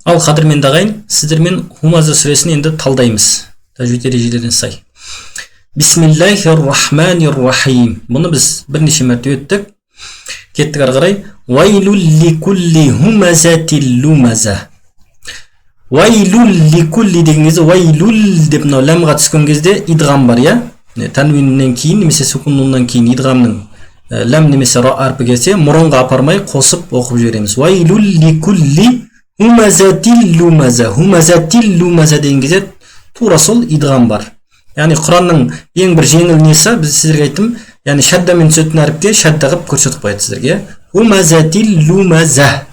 Ал, қадірменді ағайын, сіздермен Хумаза сүресін енді талдаймыз тәжвид ережелеріне сай. Бисмиллахи рахмани рахим. Бұны біз бірнеше мәрте өттік. Кеттік ары қарай. Уайлул ликулли хумазатил лумаза. Уайлул ликулли деген кезде, уайлул деп мынау ләмға түскен кезде идғам бар, иә? Тәнуиннен кейін немесе сукун нуннан кейін идғамның ләм немесе ра әрпі келсе, мұрынға апармай қосып оқып жібереміз. Уайлул ликулли хумазатил лумаза. Хумазатил лумаза деген кезде тура сол идғам бар. Яғни Құранның ең бір жеңіл несі, біз сіздерге айттым, яғни шаддамен түсетін әріпке шадда қылып көрсетіп қояды сіздерге. Хумазатил лумаза.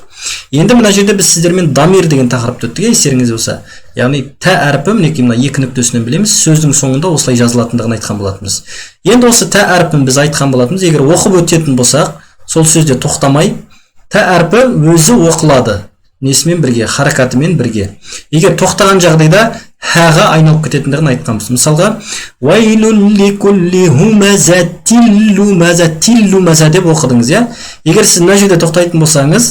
Енді мына жерде біз сіздермен дамир деген тақырыпты өттік, естеріңізде болса. Яғни тә әрпі, мінекей, мына екі нүктесінен білеміз, сөздің соңында осылай жазылатындығын айтқан болатынбыз. Енді осы тә әрпін біз айтқан болатынбыз, егер оқып өтетін болсақ, сол сөзде тоқтамай, тә әрпі өзі оқылады несімен бірге, харакатымен бірге. Егер тоқтаған жағдайда хәға айналып кететіндігін айтқанбыз. Мысалға, уайлул ликулли хумазатил лумазатил лумаза деп оқыдыңыз, иә? Егер сіз мына жерде тоқтайтын болсаңыз,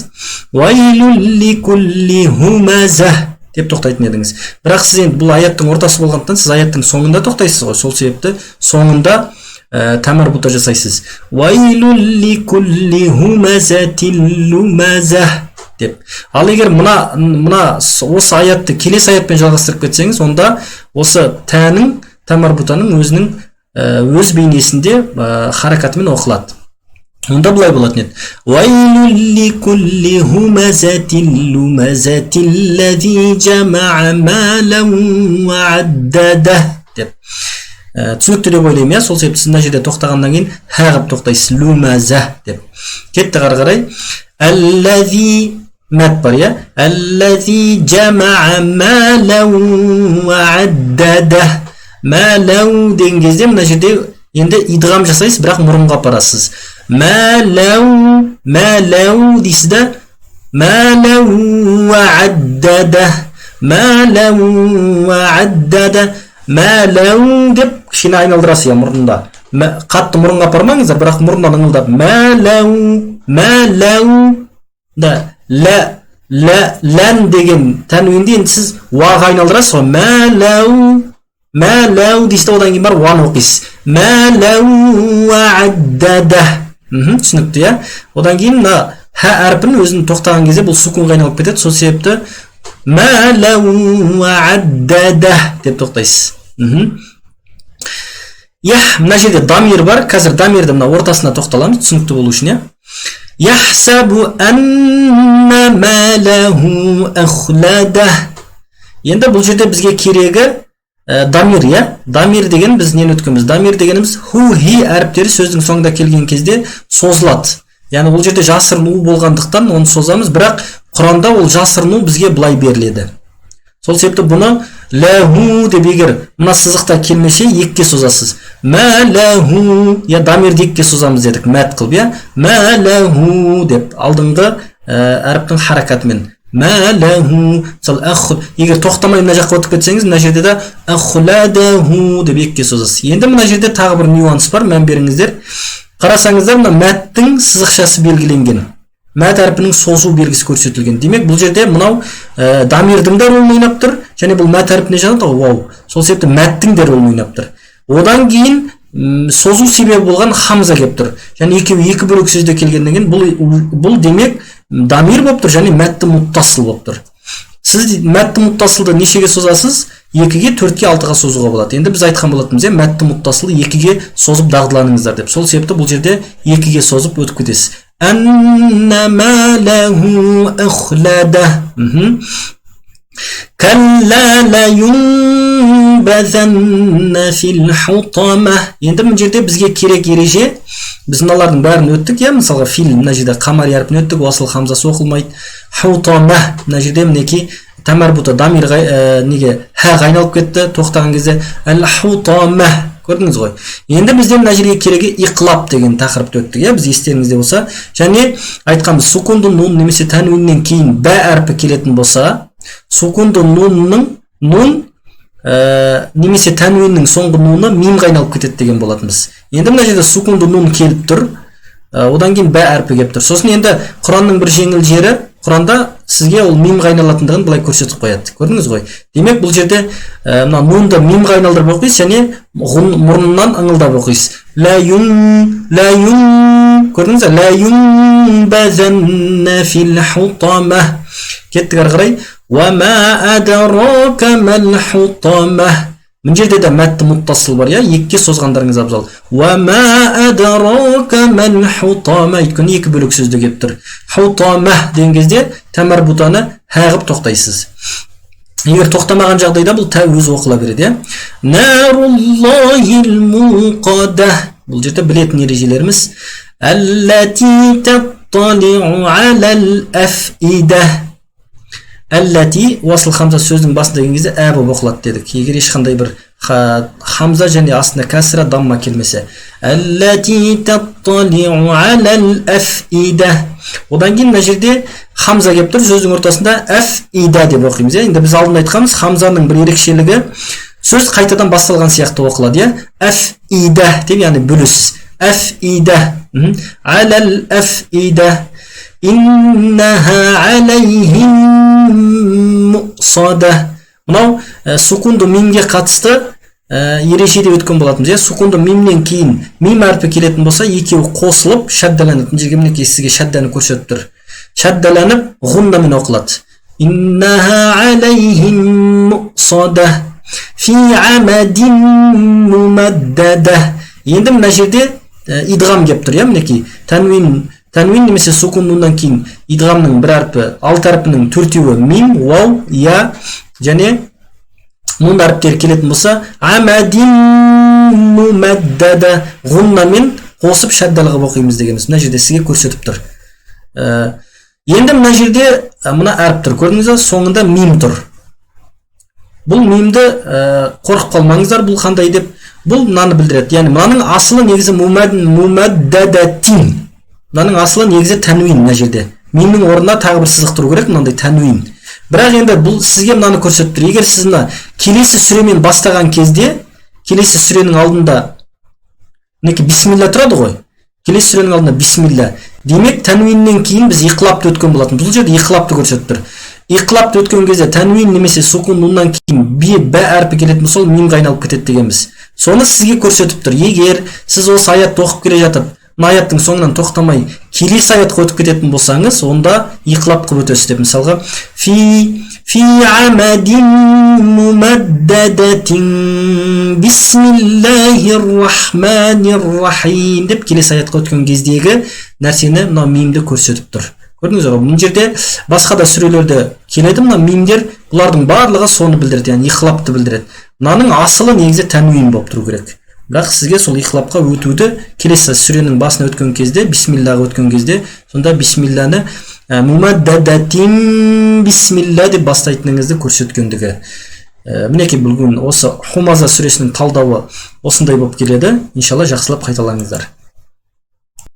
уайлул ликулли хумаза деп тоқтайтын едіңіз. Бірақ сіз енді бұл аяттың ортасы болғандықтан, сіз аяттың соңында тоқтайсыз ғой, сол себепті соңында тәмарбута жасайсыз. Уайлул ликулли хумазатил лумаза деп. Ал егер мына осы аятты келесі аятпен жалғастырып кетсеңіз, онда осы тәнің, тәмарбутаның өзінің өз бейнесінде харакатымен оқылады. Онда былай болатын еді: уайлул ликулли хумазатил лумазатил лази жамаа малан уа аддада деп. Түсінікті деп ойлаймын, иә? Сол себепті сіз мына жерде тоқтағаннан кейін хә қылып тоқтайсыз, лумаза деп. Кеттік ары қарай. Әлләзи мәт бар, иә? Әлләзи жамаа малан уа аддада. Малау деген кезде мына жерде енді идғам жасайсыз, бірақ мұрынға апарасыз. Малау, малау дейсіз да, малау уа аддада, малау уа аддада, малау деп кішкене айналдырасыз, иә, мұрнында. Қатты мұрынға апармаңыздар, бірақ мұрыннан ыңылдап малау, малау да, лә, лә, лән деген тәнуинді енді сіз уаға айналдырасыз ғой. Малау, малау дейсіз да, одан кейін барып уаны оқисыз. Малау уа аддада. Түсінікті, иә? Одан кейін мына хә әрпін өзін тоқтаған кезде бұл сукунға айналып кетеді, сол себепті малау уа аддада деп тоқтайсыз. Иә, мына жерде дамир бар. Қазір дамирді мына ортасына тоқталамыз, түсінікті болу үшін, иә. Яхсабу анна малаху ахлада. Енді бұл жерде бізге керегі дамир, иә? Дамир деген біз нені өткенбіз? Дамир дегеніміз ху, хи әріптері сөздің соңында келген кезде созылады. Яғни бұл жерде жасырын у болғандықтан оны созамыз, бірақ Құранда ол жасырын у бізге былай беріледі. Сол себепті бұны ләху деп, егер мына сызықта келмесе, екіге созасыз. Мә ләху, я, дамирді екіге созамыз дедік, мәт қылып, иә? Мә ләху деп алдыңғы әріптің харакатымен. Мә ләху, мысалы, ах, егер тоқтамай мына жаққа өтіп кетсеңіз, мына жерде де ахладаху деп екіге созасыз. Енді мына жерде тағы бір нюанс бар, мән беріңіздер. Қарасаңыздар, мына мәттің сызықшасы белгіленген. Мәт әрпінің созу белгісі көрсетілген. Демек, бұл жерде мынау дамирдің де рөлін ойнап тұр, және бұл мәт әрпіне жатады ғой, вау. Сол себепті мәттің де рөлін ойнап тұр. Одан кейін созу себебі болған хамза келіп тұр. Және екеуі екі бөлек сөзде келгеннен кейін бұл демек дамир болып тұр және мәтті муттасыл болып тұр. Сіз мәтті муттасылды нешеге созасыз? 2-ге, 4-ке, 6-ға созуға болады. Енді біз айтқан болатынбыз, иә, мәтті муттасылды 2-ге созып дағдыланыңыздар деп. Сол себепті бұл жерде 2-ге созып өтіп кетесіз. Анна малаху ахлада. Калла ла юнбазанна фил хутама. Енді мына жерде бізге керек ереже, біз мыналардың бәрін өттік, иә, мысалға фил мына жерде қамар әрпін өттік, уасыл хамзасы оқылмайды. Хутама мына жерде мінекей тәмарбута дамирға, неге хәға айналып кетті тоқтаған кезде, әл хутама, көрдіңіз ғой. Енді бізде мына жерге керегі иқлаб деген тақырыпты өттік, иә, біз естеріңізде болса. Және айтқанбыз, сукунды нун немесе тәнуиннен кейін бә әрпі келетін болса, сукунды нунның нун немесе тәнуиннің соңғы нуны мимға айналып кетеді деген болатынбыз. Енді мына жерде сукунды нун келіп тұр, одан кейін бә әрпі келіп тұр. Сосын енді Құранның бір жеңіл жері Құранда сізге ол мимға айналатындығын былай көрсетіп қояды. Көрдіңіз ғой? Демек, бұл жерде мына нунды мимға айналдырып оқисыз және мұрнынан ыңылдап оқисыз. Ла юн, ла юн. Көрдіңіз бе? Ла юнбазанна фил хутама. Кеттік ары қарай. Уа ма адрака мал хутама. Мына жерде де мәтті муттасыл бар, иә, екіге созғандарыңыз абзал. Уа ма адрака мал хутама. Өйткені екі бөлек сөзде келіп тұр. Хутама деген кезде тә марбутаны хә қылып тоқтайсыз. Егер тоқтамаған жағдайда бұл тә өзі оқыла береді, иә. Наруллахил муқада. Бұл жерде білетін ережелеріміз. Аллати татталиу алал афида. Әлләти уасыл хамза сөздің басында келген кезде ә болып оқылады дедік. Егер ешқандай бір хамза және астына кәсіра дамма келмесе. Әлләти татталиу алал афида. Одан кейін мына жерде хамза келіп тұр, сөздің ортасында афида деп оқимыз, иә. Енді біз алдында айтқанбыз, хамзаның бір ерекшелігі сөз қайтадан басталған сияқты оқылады, иә. Афида деп, яғни бөлесіз. Афида. Алал афида. Иннаха алейхим мусада. Мынау сукунды мимге қатысты ереже деп өткен болатынбыз, иә. Сукунды мимнен кейін мим әрпі келетін болса, екеуі қосылып шаддаланады. Мына жерге мінекей сізге шадданы көрсетіп тұр. Шаддаланып ғуннамен оқылады. Иннаха алейхим мусада фи амадин мумаддада. Енді мына жерде идғам келіп тұр, иә, мінекей. Тәнуин немесе сукун нуннан кейін идғамның бір әрпі, алты әрпінің төртеуі мим, уау, я және нун әріптері келетін болса, амадин мумаддада ғуннамен қосып шаддал қылып оқимыз дегеніміз. Мына жерде сізге көрсетіп тұр. Енді мына жерде мына әріп тұр, көрдіңіз бе? Соңында мим тұр. Бұл мимді қорқып қалмаңыздар, бұл қандай деп. Бұл мынаны білдіреді. Яғни мынаның асылы негізі мумаддадатин. Мынаның асылы негізі тәнуин мына жерде. Мимнің орнына тағы бір сызық тұру керек, мынандай тәнуин. Бірақ енді бұл сізге мынаны көрсетіп тұр. Егер сіз мына келесі сүремен бастаған кезде, келесі сүренің алдында мінекей бисмилла тұрады ғой. Келесі сүренің алдында бисмилла. Демек, тәнуиннен кейін біз иқлапты өткен болатын. Бұл жерде иқлапты көрсетіп тұр. Иқлапты өткен кезде тәнуин немесе сукун нуннан кейін бе, бә әрпі келетін болса, ол мимға айналып кетеді дегенбіз. Соны сізге көрсетіп тұр. Егер сіз осы аятты оқып келе жатып, мына аяттың соңынан тоқтамай келесі аятқа өтіп кететін болсаңыз, онда иқлап қылып өтесіз деп. Мысалға, фи амадин мумаддадатин бисмиллахир рахманир рахим деп келесі аятқа өткен кездегі нәрсені мына мимді көрсетіп тұр. Көрдіңіз ғой, мына жерде басқа да сүрелерде келеді мына мимдер, бұлардың барлығы соны білдіреді, яғни иқлапты білдіреді. Мынаның асылы негізі тәнуин болып тұру керек. Бірақ сізге сол иқлапқа өтуді келесі сүренің басына өткен кезде, бисмиллаға өткен кезде, сонда бисмилланы мумаддадатин бисмилла деп бастайтыныңызды көрсеткендігі. Мінекей бүгін осы Хумаза сүресінің талдауы осындай болып келеді. Иншалла жақсылап қайталаңыздар.